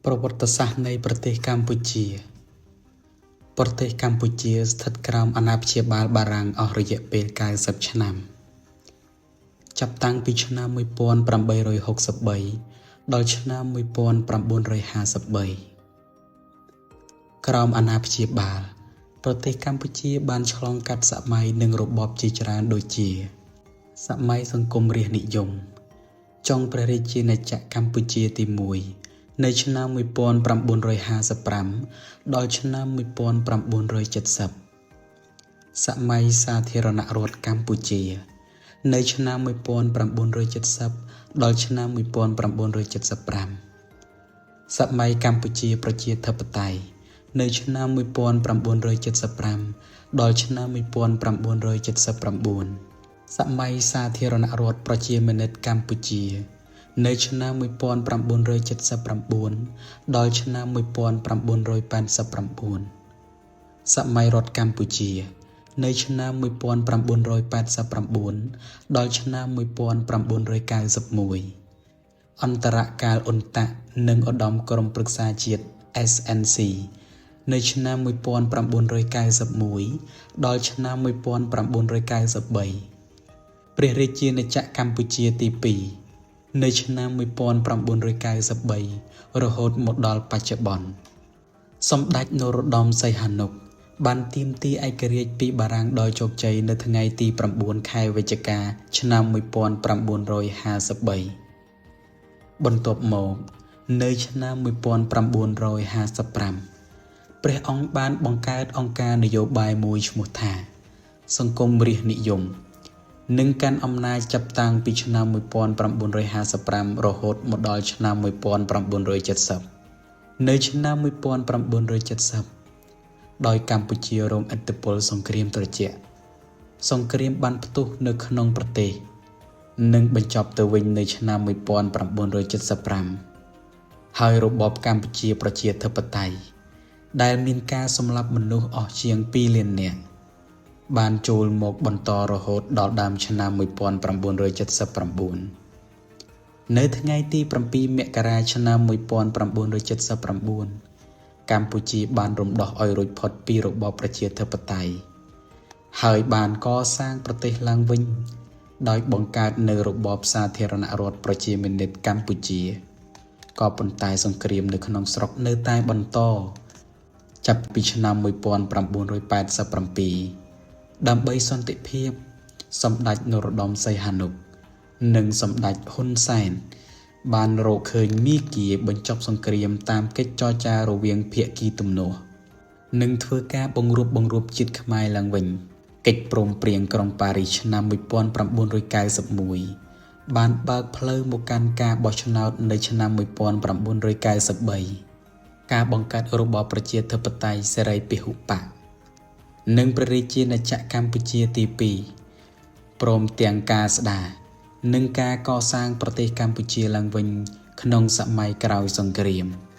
ប្រវត្តិសាស្ត្រនៃប្រទេសកម្ពុជា ប្រទេសកម្ពុជាស្ថិតក្រោមអាណាព្យាបាលបារាំងអស់រយៈពេល90ឆ្នាំ ចាប់តាំងពីឆ្នាំ1863ដល់ឆ្នាំ1953ក្រោមអាណាព្យាបាល ប្រទេសកម្ពុជាបានឆ្លងកាត់សម័យនិងរបបជាច្រើនដូចជា សម័យសង្គមរាស្ត្រនិយម ចុងព្រះរាជាណាចក្រកម្ពុជាទី1នៅឆ្នាំ1955ដល់ឆ្នាំ1970សម័យសាធារណរដ្ឋកម្ពុជា នៅឆ្នាំ1970ដល់ឆ្នាំ1975សម័យកម្ពុជាប្រជាធិបតេយ្យនៅឆ្នាំ1975ដល់ឆ្នាំ1979សម័យសាធារណរដ្ឋប្រជាមានិតកម្ពុជា នៅឆ្នាំ1979ដល់ឆ្នាំ1989សម័យរដ្ឋកម្ពុជា នៅឆ្នាំ1989ដល់ឆ្នាំ1991អន្តរកាលអ៊ុនតាក់និងឧត្តមក្រុមប្រឹក្សាជាតិ SNC នៅឆ្នាំ1991ដល់ឆ្នាំ1993ព្រះរាជាណាចក្រកម្ពុជាទី2នៅឆ្នាំ1993រហូតមកដល់បច្ចុប្បន្នសម្ដេចនរោត្តមសីហនុបានទាមទារឯករាជ្យពីបារាំងដោយជោគជ័យនៅថ្ងៃទី9ខែវិច្ឆិកាឆ្នាំ1953បន្ទាប់មកនៅឆ្នាំ1955ព្រះអង្គបានបង្កើតអង្គការនយោបាយមួយឈ្មោះថា សង្គមរាស្ត្រនិយមនិងកាន់អំណាចចាប់តាំងពីឆ្នាំ1955រហូតមកដល់ឆ្នាំ1970នៅឆ្នាំ1970ដោយកម្ពុជារងឥទ្ធិពលសង្គ្រាមត្រជាក់សង្គ្រាមបានផ្ទុះនៅក្នុងប្រទេស និងបញ្ចប់ទៅវិញនៅឆ្នាំ1975ហើយរបបកម្ពុជាប្រជាធិបតេយ្យដែលមានការសម្លាប់មនុស្សអស់ជាង2លាននាក់បានចូលមកបន្តរហូតដល់ដើមឆ្នាំ1979នៅថ្ងៃទី7មករាឆ្នាំ1979កម្ពុជាបានរំដោះឲ្យរួចផុតពីរបបប្រជាធិបតេយ្យហើយបានកសាងប្រទេសឡើងវិញដោយបង្កើតនៅរបបសាធារណរដ្ឋប្រជាមានិតកម្ពុជាក៏ប៉ុន្តែសង្គ្រាមនៅក្នុងស្រុកនៅតែបន្តចាប់ពីឆ្នាំ1987ដើម្បីសន្តិភាពសម្ដេចនរោត្តមសីហនុនិងសម្ដេចហ៊ុនសែនបានរកឃើញមាគ៌ាបញ្ចប់សង្គ្រាមតាមកិច្ចចរចារវាងភាគីទំនាស់និងធ្វើការបង្រួបបង្រួមជាតិខ្មែរឡើងវិញកិច្ចព្រមព្រៀងក្រុងប៉ារីសឆ្នាំ1991បានបើកផ្លូវមកកាន់ការបោះឆ្នោតនៅឆ្នាំ1993ការបង្កើតរបបប្រជាធិបតេយ្យសេរីពហុបក្សនិងព្រះរាជាណាចក្រកម្ពុជាទី2ព្រមទាំងការស្ដារនិងការកសាងប្រទេសកម្ពុជាឡើងវិញក្នុងសម័យក្រោយសង្គ្រាម។